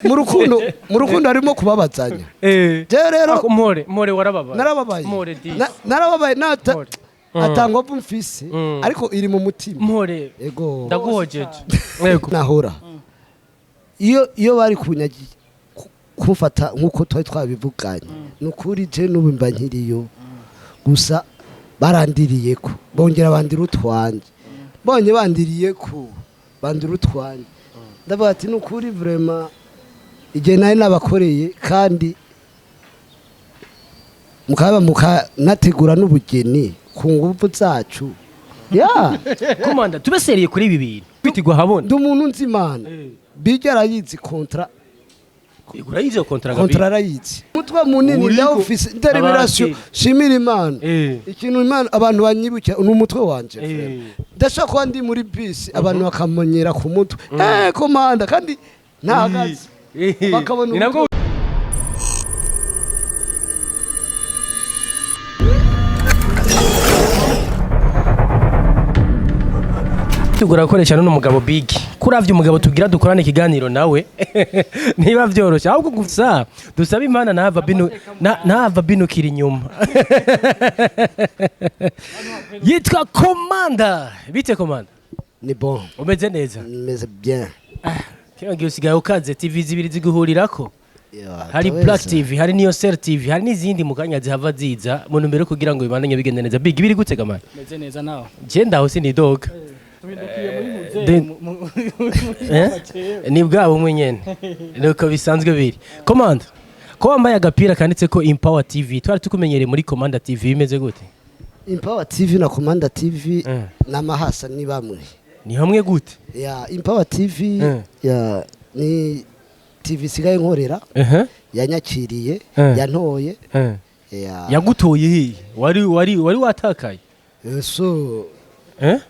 Mu rukundo harimo kubabazanya. Jewe rero Ako mpore mpore, warababaye. Narababaye. Mpore disi. Narababaye nata Mpore. atangwa mfise, ariko iri mu mutima. Mpore. Ego. Ndaguhojeje, yego. Nahora iyo bari kunyagi kumfata nk'uko twari twabivuganye, ni ukuri je n'ubu mba nkiriyo. Gusa barandiriye ko bongera bandira utwanjye, bonye bandiriye ko bandira utwanjye, ndavuga ati ni ukuri vraiment igihe nari nabakoreye kandi mukaba mukanategura n'ubugeni ku nguvu zacu ya. Komanda, tube sérieux kuri ibi bintu bitigwa habona. Ndi umuntu nzi Imana bijya arayizi contrat. Urayizi contrat? Contrat arayizi, umutwe munini. Uriko. Ndawufise détermination. Abakiri. Shimira Imana. Ikintu Imana abantu banyibukira ni umutwe wanje. Frère. Ndashobora kuba ndi muri bisi, abantu bakamonyera ku mutwe, komanda, kandi ntahagaze, bakabona Ni nabwo. umutwe. Tugura gukoresha none umugabo big kuravye umugabo tugira dukorane ikiganiro nawe, niba vyoroshe, ahubwo gusa dusabe Imana ntava binu ntava binukira inyuma. Yitwa Komanda. Bite Komanda? Ni bon. Umeze neza? Meze bien. Kino gihe usigaye ukaze, TV zibiri ziguhurirako. Ya, hari taweza. Black TV, hari niyo Sel TV, hari n'izindi mu kanya zihava ziza mu ntumbero yo kugira ngo bibandanye bigende neza. Big, biri gute gamana? Meze neza, nawe? Je ndaho, sinidoga. Tuhindukiye muri muze. Eh? Ni bwa bumwe nyene, nuko bisanzwe biri. Komanda, ko wambaye agapira kanditse ko Empower TV, twari tukumenyereye muri Komanda TV, bimeze gute? Empower TV na Commander TV n'amahasa ni bamwe. Ni hamwe gute? Ya, Empower TV ya ni TV isigaye nkorera, yanyakiriye, yantoye. Ya. Yagutoye hehe? Wari watakaye? So. Eh?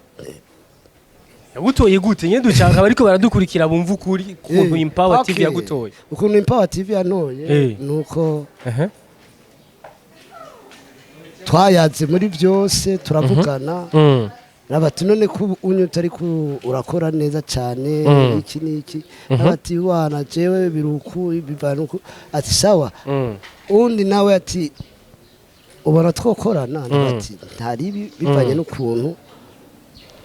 Yagutoye gute nyene? Dushaka bariko baradukurikira bumva ukuri ukuntu Empower TV yagutoye. Ukuntu Empower TV yantoye nuko twayaze muri byose, turavugana, nabati none ko unyu utari ku urakora neza cyane, iki n'iki. Nabati wana jewe biruku bivana uku, ati sawa. Undi nawe ati ubona twokorana, nabati ntaribi bivanye n'ukuntu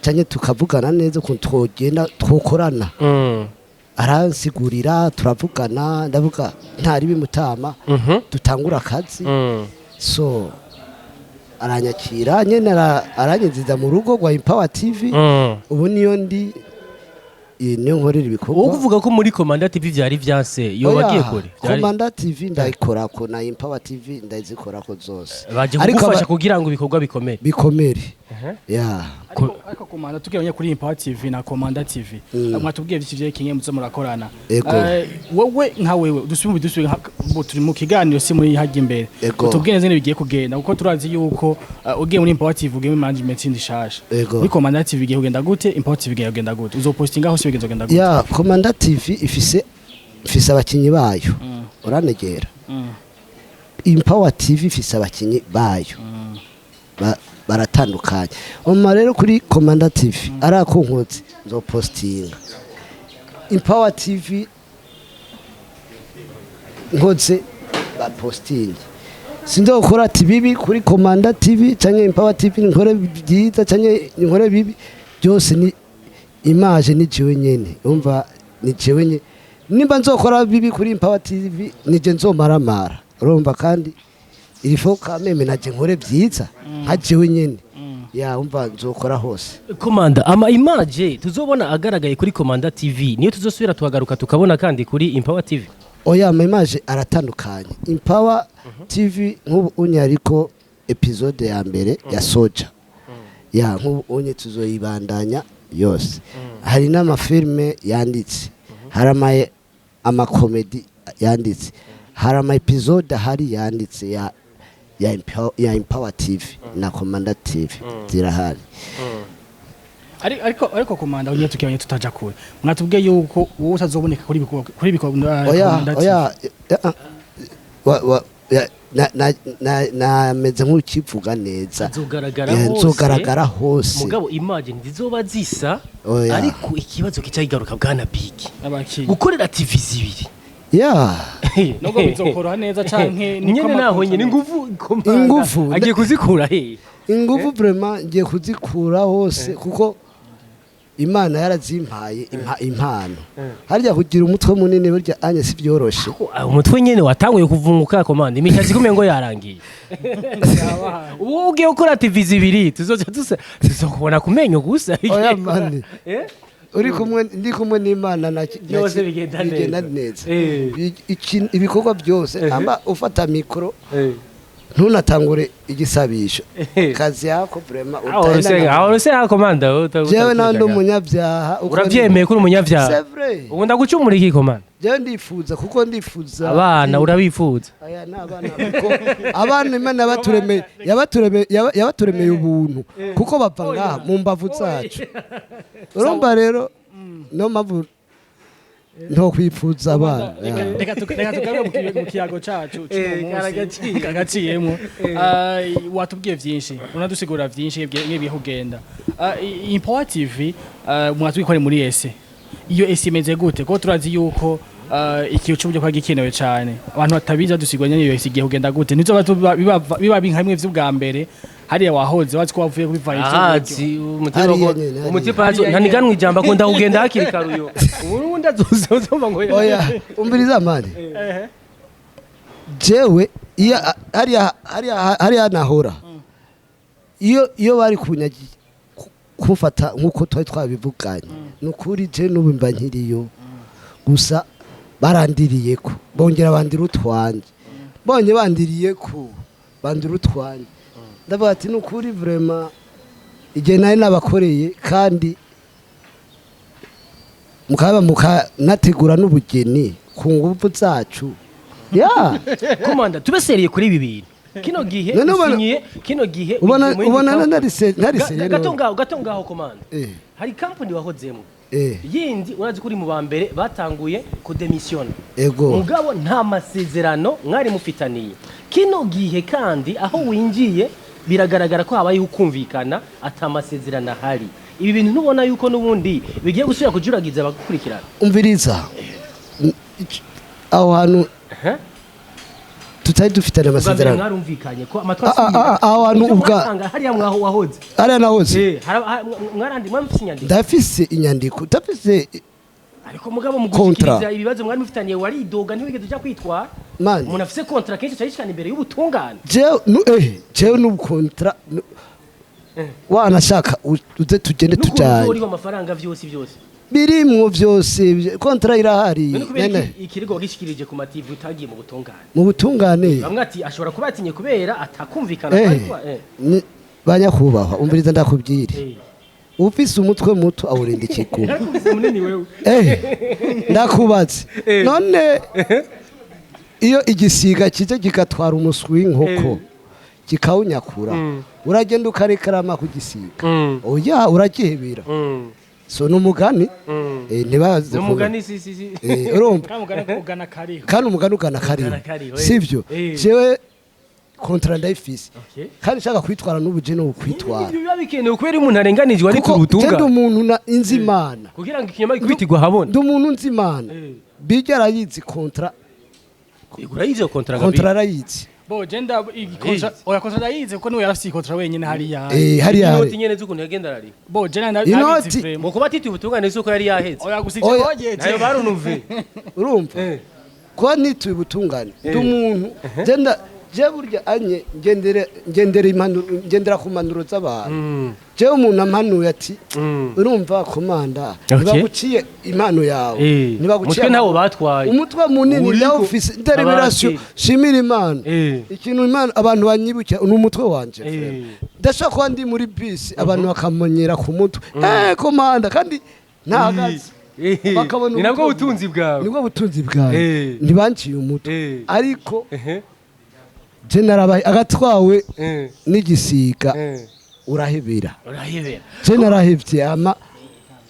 cyane tukavugana neza ukuntu twogenda twokorana. Aransigurira, turavugana, ndavuga ntaribi mutama, dutangura akazi. So aranyakira nyene, aranyinjiza mu rugo rwa Empower TV. Ubu niyo ndi, iyi niyo nkorera Wowe ibikorwa. kuvuga ko muri Komanda TV vyari vyanse, yoba Oya, agiye kure. Komanda TV ndayikorako na Empower TV ndazikorako zose. Baje Ariko kugufasha kugira ngo ibikorwa bikomere. Bikomere ya. Ariko Komanda, tukiranye kuri Empower TV na Komanda TV, mwatubwiye byinshi vyerekeye muzo murakorana. Ego. Wowe nka wewe, dusubire dusubire turi mu kiganiro, si muri hajya imbere. Ego. Utubwiye neza bigiye kugenda, kuko turazi yuko ugiye muri Empower TV ugiye muri management yindi shasha. Ego. Muri Komanda TV igiye kugenda gute? Empower TV igiye kugenda gute? Uzopostinga hose, bigiye kugenda gute? Ya, Komanda TV ifise abakinyi bayo, uranegera. Empower TV ifise abakinyi bayo. Baratandukanye. Oma rero kuri Komanda TV arakunkotse nzopostinga, Empower TV nkoze bapostinge. Sinzokora ati bibi kuri Komanda TV canke Empower TV, nkore byiza canke nkore bibi, byose ni image, ni jewe nyene. Umva, ni jewe nyene. Nimba nzokora bibi kuri Empower TV, nije nzomaramara, urumva? Kandi il faut quand même naje nkore byiza nka jewe nyene. Ya, umva, nzokora hose. Komanda, ama image tuzobona agaragaye kuri Komanda TV niyo tuzosubira tuhagaruka tukabona kandi kuri Empower TV? Oya, ama image aratandukanye. Empower TV nk'ubu unye ariko episode ya mbere ya Soja, ya nk'ubu unye tuzoyibandanya yose. Hari n'amafilme yanditse, hari amakomedi yanditse, hari ama episode ahari yanditse ya Empower TV na Commander TV zirahari. Ariko Komanda, unye tukiranye tutaja kure, mwatubwiye yuko wowe utazoboneka kuri biko Oya. Komanda TV. Oya, wa, ya, nameze nk'ukivuga neza. Nzogaragara Eh, hose. Nzogaragara hose. Mugabo image ntizizoba zisa. Oya. Ariko ikibazo kica kigaruka, bwana Big, Abakinyi. gukorera TV zibiri. Ya. Nubwo bizokoroha neza canke niko Nyene naho amakontra nyene ameze? ingufu, komanda, Ingufu. agiye kuzikura he? Ingufu vraiment ngiye kuzikura hose, kuko Imana yarazimpaye, impa impano. Harya kugira umutwe munini burya anye si byoroshe. Ah, umutwe nyene watanguye kuvunguka, komanda, imishatsi kumenya ngo yarangiye. Ubu ugiye gukora TV zibiri, tuzoca tusa tuzokubona ku menyo gusa. Oya mani. Eh? Uri kumwe, ndi kumwe n'Imana na Byose bigenda neza. Bigenda neza. Eh. Ibikorwa byose amba ufata mikoro, ntunatangure igisabisho, kazi yako vraiment. Aho urusenga, aho urusenga, komanda. Jewe nawe ndi umunyabyaha uko Uravyemeye ko uri umunyabyaha? C'est vrai. Ubu ndagucumura iki, komanda? Jewe ndifuza, kuko ndifuza. Abana urabifuza? Aya ni abana, kuko abana Imana yabaturemeye ubuntu, kuko bava ngaha mu mbavu zacu. Urumva rero, niyo mpamvu nto kwifuza abana. Reka tugaruke mu kiyago cacu c'uno munsi. Karagaciye. Karagaciyemo. Watubwiye vyinshi, unadusigurira vyinshi nk'ibihe ugenda. Impower TV, mwatubwiye ko ari muri ese, iyo ese imeze gute? Kuko turazi yuko ikintu c'uburyo kwa gikenewe cane. Abantu batabizi, badusigura nyene iyo ese igiye kugenda gute? Nizo biba nka bimwe vy'ubwa mbere hariya wahoze wazi ko wavuye kubivanye ivy'uburyo. Azi umutima Hariya ko nyene, hariya. umutima azi ntaniganwa ijambo, akunda kugenda hakiri kare. Uyo ubu undi azuzumva ngo Oya, umviriza mani, jewe iyo hariya nahora, iyo bari kumfata nk'uko twari twabivuganye, ni ukuri je n'ubu mba nkiriyo. Gusa barandiriye ko bongera bandira utwanjye, bonye bandiriye ko bandira utwanjye, ndavuga ati ni ukuri vraiment igihe nari nabakoreye, kandi mukaba mukanategura n'ubugeni ku nguvu zacu ya. Komanda, tube sérieux kuri ibi bintu. Kino gihe None usinyiye kino gihe ubona ugiye muri ubona company. Ntariseriye. Gato ngaho, gato ngaho, komanda. Hari company wahozemo yindi, urazi ko uri mu ba mbere batanguye kudemisiona. Ego. Mugabo nta masezerano mwari mufitaniye. Kino gihe kandi aho winjiye biragaragara ko habayeho ukumvikana, ata masezerano ahari. Ibi bintu ntubona yuko n'ubundi bigiye gusubira kujuragiza abagukurikirana? Umviriza, aho hantu Ehe. tutari dufitanye Ubwa mbere amasezerano. Mwarumvikanye ko amatwi Aho hantu Ivyo mwasanga hariya mwaho wahoze. Hariya nahoze. Mwarandi mwamufise inyandiko? Ndafise inyandiko, ndafise. Ariko mugabo mu Contrat. gushikiriza ibibazo mwari mufitaniye, waridoga, ntiwigeze uja kwitwara. Mani. Umuntu afise contrat kenshi acayishikana imbere y'ubutungane. Jewe nu jewe n'ubu contrat wanashaka uze tugende N'ukuntu tujanye. uzoriha amafaranga, vyose vyose. Birimwo vyose, contrat irahari. None kubera Nene. iki ikirego wagishikirije ku ma TV, utagiye mu butungane? Mu butungane. Bamwe ati ashobora kuba yatinye kubera atakumvikana kwari kuba. Banyakubahwa, umviriza ndakubwire. Ufise umutwe muto awurinda ikiguma. Yarakubise munini wewe. Ndakubatse none, iyo igisiga kije kigatwara umuswi w'inkoko kikawunyakura, uragenda ukarekarama ku gisiga? Oya, uragihebera. So ni umugani. Ntibaze Ni umugani, si si si. Urumva? Kandi umugani ugana kariho. Kandi umugani ugana kariho. Ugana kariho. Sivyo? Eh. Jewe contrat ndayifise, Okay. kandi nshaka kwitwara n'ubu je no kwitwara. Ibyo biba bikenewe kubera iyo umuntu arenganijwe ari Kuko je ndi ubutungane. umuntu inzi Imana. Kugira ngo ikinyoma gikubitirwe ahabona. Ndi umuntu nzi Imana. Bijya arayizi contrat. Urayizi iyo contrat? Contrat arayizi. Bo jenda ikontra, oya, contrat ndayizi kuko niwe yarafise ikontra wenyine hariya. Hariya Inoti hari. nyene z'ukuntu yagenda arariha. Bo jenda Inoti. ndabizi vraiment. Mu kuba atituye ubutungane z'uko yari yaheze. Oya, gusa ivyo Oya. bogeje. Nayo barunuve. Urumva, kuba nituye ubutungane, ndi umuntu genda je burya anye ngendera impanuro, ngendera ku mpanuro z'abantu. Jewe umuntu ampanuye ati urumva komanda, ntibaguciye impano yawe, ntibaguciye Umutwe ntawo batwaye. Umutwe munini Uriko ndawufise, ndereberasiyo. Abakiri. Shimira Imana. Ikintu Imana abantu banyibukira ni umutwe wanje. Frère. Ndashobora kuba ndi muri bisi, abantu bakamonyera ku mutwe, komanda, kandi ntahagaze. Bakabona Ni nabwo umutwe. butunzi bwawe. Nibwo butunzi bwawe. Ntibanciye umutwe. Ariko je narabaye agatwawe n'igisiga, urahebera. Urahebera. Je narahevye, ama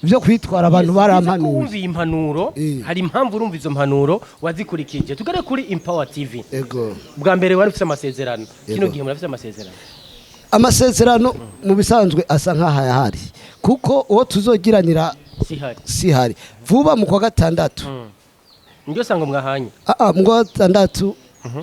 byo kwitwara abantu barampanuye. Wumva iyi mpanuro, hari impamvu urumva izo mpanuro wazikurikije. Tugere kuri Empower TV. Ego. Bwa mbere wari ufite amasezerano, kino Yego. gihe murafite amasezerano? Amasezerano mu bisanzwe asa nk'ahayahari, kuko uwo tuzogiranira sihari. Sihari vuba mu kwa gatandatu. Niryo sango mwahanye? Ah, mu kwa gatandatu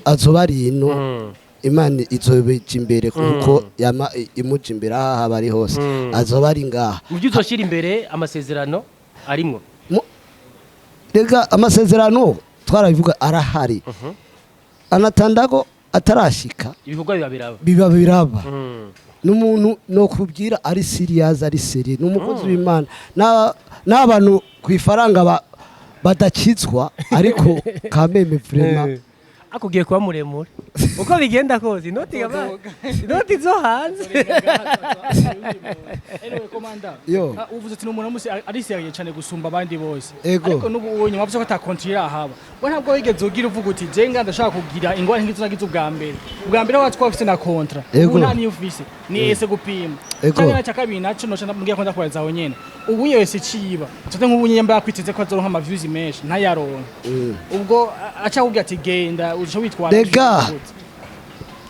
azoba ari ino. Imana izobeja imbere kuko yama imuja imbere aho aba ari hose. Azoba ari ngaha. Mu byo uzoshira imbere, amasezerano arimwo? Rega amasezerano twarabivuga, arahari, anatandako atarashika. Ibikorwa biba biraba. Biba biraba. N'umuntu no kubwira ari serious, ari sérieux, ni umukozi w'Imana. N'abantu ku ifaranga badakizwa, ariko kameme vraiment. Akugiye kuba muremure uko bigenda kose, inoti inoti zo hanze. Anyway, komanda. Yo. Ah, uvuze ati ni umuntu musi ari sérieux cyane gusumba abandi bose. Ego. Ariko n'ubu uwo nyuma wavuze ko ata contrat irahaba. We ntabwo wigeze ugira uvuga uti je nga ndashaka kugira ingwara nk'izo nagize ubwa mbere. Ubwa mbere wacu twafise na contrat. Ego. Ubu nta niyo ufise. Ni ese gupima. Ego. Cyangwa na kabiri naco noca mbwira ko ndakubaza aho nyene. Ubu iyo ese ciba. Tute nk'ubu nyene mba yakwiteze ko azoronka ama views menshi ntayaronka. Ubwo aca akubwira ati genda, uca witwara. Rega.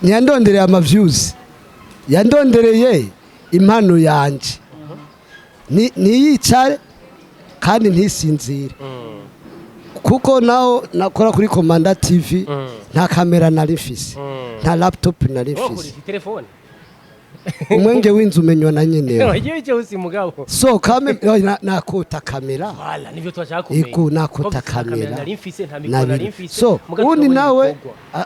Ntiyandondereye ama views, yandondereye impano yanje. Ntiyicare kandi ntisinzire, kuko naho nakora kuri Komanda TV nta kamera nari mfise, nta laptop nari mfise. Wakoresha telefone? Umwenge w'inzu umenywa na nyenewe. Wagiye icyo usi mugabo. So kame nakota kamera. Wala nivyo twashaka kumenya. Ego, nakota Ko nta kamera kamera. nari mfise, nta mikoro nari nabiri mfise. So Mugabo ubundi turabona nawe ibikorwa.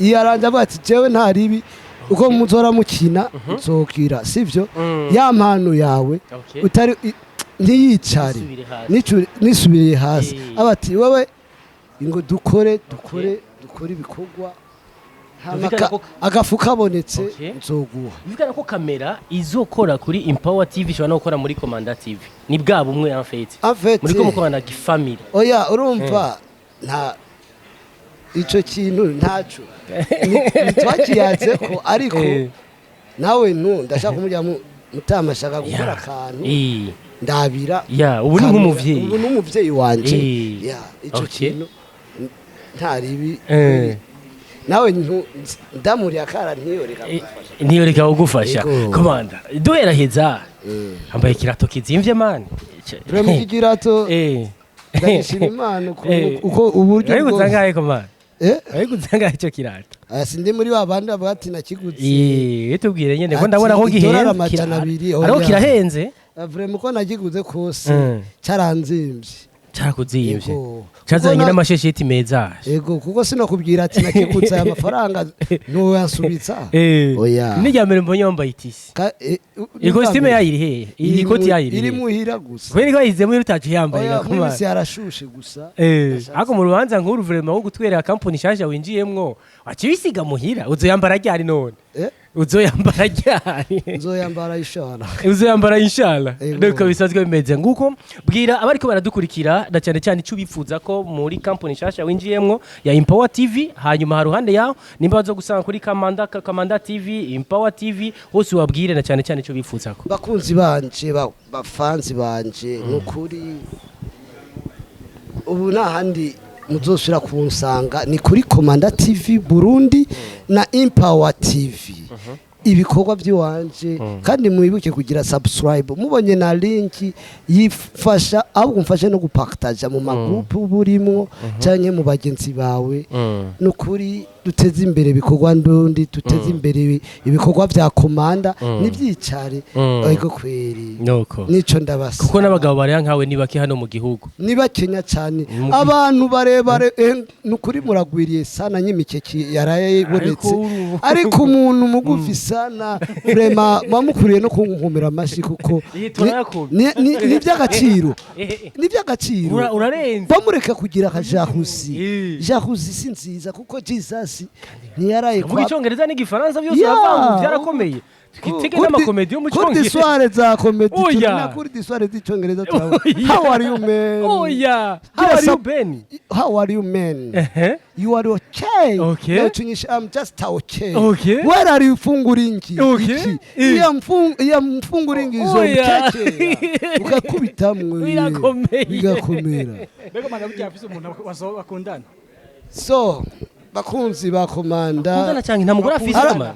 Yaranje avuga ati jewe nta ribi, uko muzora mukina nzokira, sivyo? Ya mpano yawe utari ntiyicare. Nisubire hasi. Nisubiriye hasi. Eh. Aba ati wewe ngo dukore, dukore, dukore ibikorwa. Hama Byumvikana agafu kabonetse nzoguha. Bivugana ko kamera izokora kuri Empower TV ishobora no gukora muri Komanda TV, ni bwa bumwe en fait. En fait, muri ko mukorana gifamily. Oya, urumva nta ico kintu ntaco ntitwakiyaze ko, ariko nawe nu ndashaka kumurya mutama, ashaka gukora akantu ndabira. Ya, ubu ni kamera. nk'umuvyeyi. Ubu ni umuvyeyi wanje. Ya, ico kintu nta ribi. Nawe ndamuriye akara ntiyoreka gufasha. Ntiyoreka kugufasha. Yego. Komanda, duheraheza, ambaye ikirato kizimvye man. Vraiment iki kirato ndagishima Imana uko uburyo Ariko bwose. uzangaye, komanda? Eh? Ariko uzangaye ico kirato? Aya, sindi muri ba bandi bavuga ati nakiguze. Tubwire nyene ko Ati, ndabona ko idolari gihenze. 200, Ariko oya. kirahenze. Vraiment uko nakiguze kose caranzimvye. Carakuzimvye? Yego. Cazanye Kuko n'amashesheti meza. Yego, kuko sinakubwira ati nakiguze aya mafaranga ntiwoyansubitsa. Oya. Ni mbere mbonye wambaye itisi. Ikositime yayiri hehe? Iyi koti yayiri iri hehe? muhira gusa. Kubera ko yayizemo utaje yambaye. Oya, muri gakomanda. misi yarashushe gusa. Ariko mu rubanza nk'uru vraiment wo gutwerera company nshasha winjiyemwo, waciye wisiga muhira, uzoyambara ryari none? Eh? Uzoyambara ryari? Nzoyambara ishara. Uzoyambara inshallah. Yego. Nuko bisanzwe bimeze nguko. Bwira abariko baradukurikira na cyane cyane icyo bifuza ko muri company nshasha winjiyemwo ya Empower TV, hanyuma haruhande yaho nimba bazo gusanga kuri Kamanda TV, Empower TV, hose ubabwire na cyane cyane icyo bifuza ko. Bakunzi banje, bafanzi banje, nukuri ubu nta handi muzosubira kunsanga, ni kuri Komanda TV Burundi na Empower TV, ibikorwa by'iwanje. Kandi mwibuke kugira subscribe, mubonye na link yifasha, ahubwo mfashe no gupartaja mu magroupe uba urimwo canke mu bagenzi bawe. Nukuri duteze imbere ibikorwa ndundi, duteze imbere ibikorwa vya Komanda, nibyicare. Ariko kweri Nuko nico ndabasa. Kuko n'abagabo barera nkawe ni bake hano mu gihugu. Ni bakenya cyane abantu barebare, nukuri muragwiriye sana nyimikeki yaraye ibonetse. Ariko Ariko umuntu mugufi sana vraiment mwamukuriye no kunkumira amashi kuko Iyi turayakubye. ni iby'agaciro, ni iby'agaciro. Urarenze. Bamureka kugira akajahusi. Jahusi si nziza kuko Jesus ntiyaraye Uvuga icyongereza n'igifaransa byose, Ya. uravanga, byarakomeye. Twitege n'amakomedi yo mu Kuri cyongereza. disware za komedi. Oya. Turi kuri disware z'icyongereza turabona. Oya. How are you, man? Oya, how are you, Ben? How are you, man? Ehe. You are okay? Okay. Natunyisha, I'm just okay. Okay. Where are you funguringi? Okay. Iki. Eh. Iya iya mfunguringi izo Oya. mkeke. Ukakubitamwe. Birakomeye. Bigakomera. Mbega manda burya afise umuntu bakundana? So bakunzi ba Bakundana Komanda cyane, nta mugore afise? Ara- Man.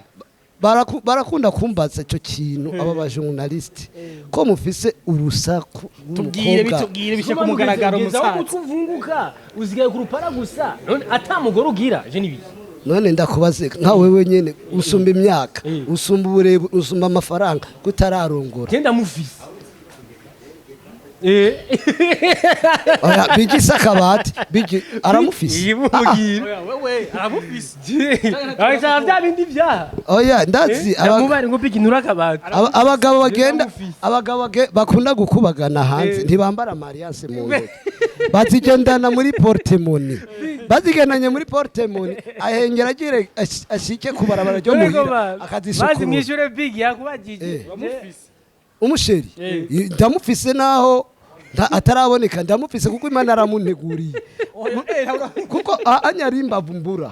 Barakunda kumbaza ico kintu aba ba journaliste, ko mufise urusaku Tubwire. rw'umukobwa. Bitubwire bishe ku mugaragaro, Ugeze aho musaza. Kutuvunguka usigaye ku rupara gusa, none ata mugore ugira je nibiki? None ndakubaze, nka wewe nyene usumba imyaka, usumba uburebure, usumba amafaranga, kutararongora? Genda mufise. Oya, bigise akabati bigi aramufise. Yimubwira. Oya, wewe aramufise. Acha bya bindi byaha. Oya, ndazi Ndamubari ngo bigi nturakabati. Abagabo bagenda Ndamufise. Abagabo bakunda gukubagana hanze ntibambara mariage mu ntoki, bazigendana muri porte-monnaie. Bazigendanye muri porte-monnaie, ahengera agire ashike ku barabara ryo muhira Bazi akazisukura. mwishure bigi yakubagije. Uramufise? Umusheri ndamufise, naho ataraboneka ndamufise, kuko Imana aramunteguriye, kuko anyari imbavu mbura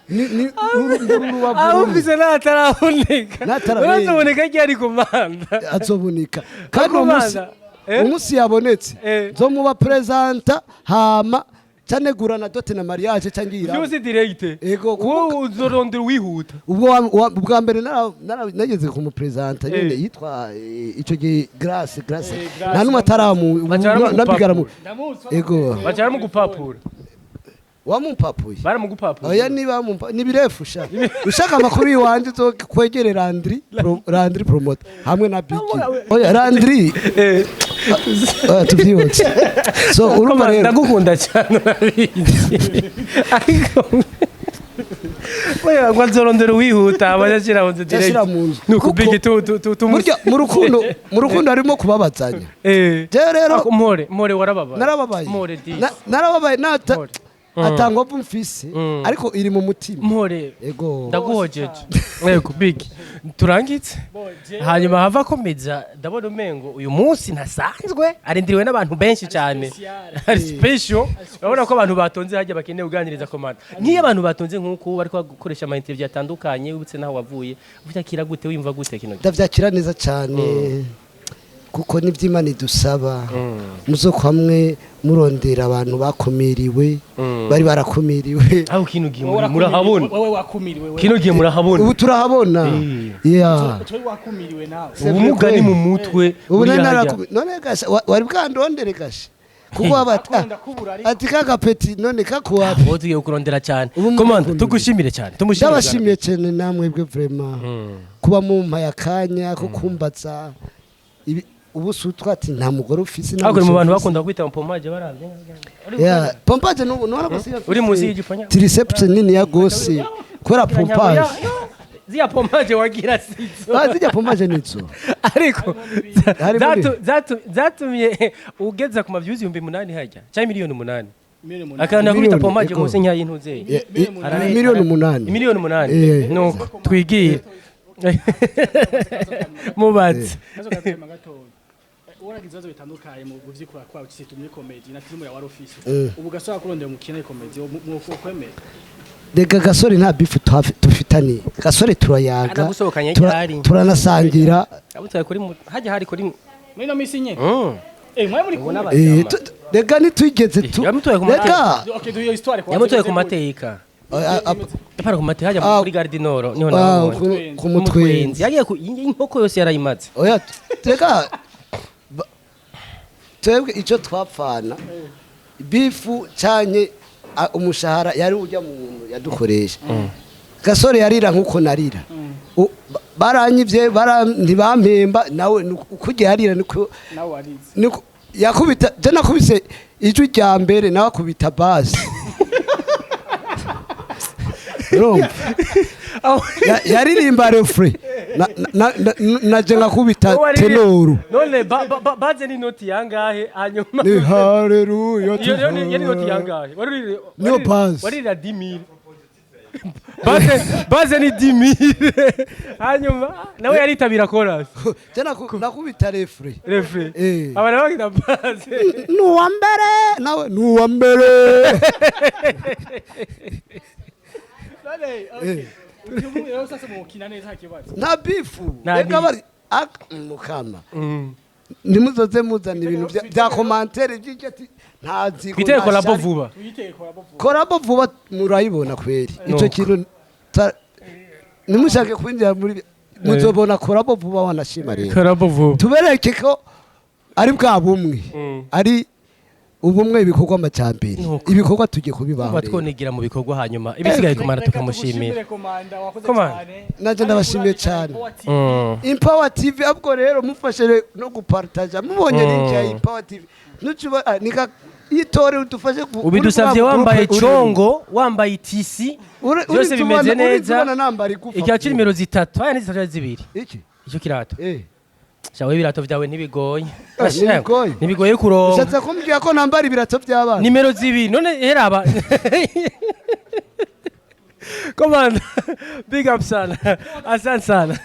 ni mbura urubavu rumwe. Amufise nataraboneka. Nataraboneka. Urazoboneka ryari, komanda? Azoboneka kandi uwo munsi Komanda, eh? Umunsi yabonetse nzomuba presenta, hama canegura na dote na mariage cangira. Byose direct. Ego, Wowe uzorondera wihuta. Ubwo ubwa mbere nageze kumupresenta nyene, yitwa ico gihe Grace, Grace. Grace. Nta numwe ataramu Baca baramugupapura. nabigara mu Ndamuzi. Ego. Baca baramugupapura. Wamumpapuye? Baramugupapura. Oya, niba mumpa ni birefu sha. Ushaka amakuru yiwanje uzokwegere Landry Landry promoter hamwe na Bigi. Oya, Landry. Oya, tuvyibutse. So urumva rero Ndagukunda cyane, urabizi, ariko oya, ngo nzorondera uwihuta abanyashyira mu nzu direct. Yashira mu nzu. Nuko Kuko bigi tu tu tu tu burya mu rukundo harimo kubabazanya. Jewe rero Ako, mpore mpore, warababaye. Narababaye. Mpore disi. Narababaye nata Mpore. atangwa mfise, ariko iri mu mutima. Mpore. Ego. Ndaguhojeje. Yego big, turangitse, hanyuma hava akomeza. Ndabona umengo uyu munsi ntasanzwe, arindiriwe n'abantu benshi cyane, ari special. Urabona ko abantu batonze hajya bakeneye kuganiriza komanda. Nk'iyo abantu batonze nk'uku bari gukoresha ama interview atandukanye, wibutse naho wavuye, uvyakira gute? Wimva gute kino gihe? Ndavyakira neza cyane, kuko n'ivy'Imana idusaba, muzokwamwe murondera abantu bakumiriwe, bari barakumiriwe. Aho kino gihe murahabona. Wowe wakumiriwe wewe. Kino gihe murahabona. Ubu turahabona. Yeah. Wowe wakumiriwe nawe. Ubumuga ni mu mutwe. Ubu buriya nari hajya. none gasha wari bwandondere gasha, kuko waba Akunda kubura ariko. Ati kagapeti none kakuwapi? Aho tugiye kurondera cyane. Ubu Komanda, mukunda. tugushimire cyane, tumushimire. Ndabashimiye cyane namwebwe vraiment, kuba mumpaye akanya ko kumbaza ubu sutwa ati nta mugore ufise, nta Ariko mu musore bantu ufise. bakunda kwita pompage baravye. Yeah, pompage nubu nubona ko siyo. Uri munsi y'igipanya? Triceps nini ya gose kubera pompage. Ziya pompage wagira sizo. Ah, zijya pompage nizo. Ariko Hari muri- zatumye ugeza ku mavyuzi 8,000 hajya cyangwa miliyoni 8. Miliyoni 8. Akana kubita Miliyoni, pompage ego. munsi nk'ay'intuze. Yeah, miliyoni 8. Miliyoni 8. Nuko twigiye mubatse. Kazo gatema gatoya. Waragize ibibazo bitandukanye mu kuvyikura kwawe cisitu muri comedy na filmu ya wari ufise. Ubu gasore kurondera umukino comedy mwuko kwemera? Rega gasore nta beef dufitaniye. Gasore turayaga. Anagusohokanye ryari? Turanasangira. Abutwaye kuri hajya hari kuri Muri no misi nye. Mwe muri kumwe. Ubona. Rega ntitwigeze tu Yamutwaye ku rega Okay, do your histoire kwa. Yamutwaye ku mateka. Yapara ku mateka hajya kuri Gare du Nord niho nabonye. Ku mutwenzi. Yagiye ku inkoko yose yarayimaze. Oya, rega twebwe icyo twapfana beef canke umushahara yari ujya mu muntu yadukoresha. Gasore yarira nkuko narira. Baranyivye, ntibampemba, nawe uko ugiye yarira niko Nawe warize. Niko yakubita. Je nakubise ijwi rya mbere, nawe akubita basi. Urumva? Yaririmba refrain, naje nkakubita ténor. None baze ni noti yangahe hanyuma? Ni haleluya. Iyo ni noti yangahe? Niyo base. Warira 10,000. Base ni 10,000, hanyuma nawe yaritabira chorus. Je nakubita refrain. Refrain. Eh. Abantu bakita base. Nuwa mbere, nawe nuwa mbere. None okay. Uyu rero sasa mukina neza kibazo. Nta beef. Nta Reka beef. bari mukama, ntimuzoze muzana ibintu bya commentaire by'icyo ati nta nzigo. Twitere Nta collabo shari. vuba. Tuyiteye collabo vuba. Collabo vuba murayibona kweri. Icyo Nuko. kintu ntimushake kwinjira muri Muzobona collabo vuba, wanashima rero. Collabo vuba. Tubereke ko ari bwa bumwe, ari ubumwe, ibikorwa, amajyambere. Nuko. Ibikorwa tugiye kubibaho Kuba rero. twonigira mu bikorwa, hanyuma ibisigaye kumara Reka tukamushimira. tugushimire, Komanda, wakoze Komanda. cyane. Nanjye ndabashimiye cyane. Empower TV, ahubwo rero mufashe no gupartaja mubonye link ya Empower TV, nucuba nika itore udufashe Ubidusavye kuri bwa wambaye groupe urimo. congo, wambaye itisi, byose bimeze neza. Urizubona nambara igufa. Ikirato nimero 3 aya ni 3 2. Iki? Icyo kirato. Eh. Shawe, ibirato vyawe ntibigoye. Eh, ntibigoye. Ntibigoye kuronka. Ushatse kumbwira ko nambara ibirato by'abana? Nimero 2 none heraba. Komanda, big up sana, asante sana.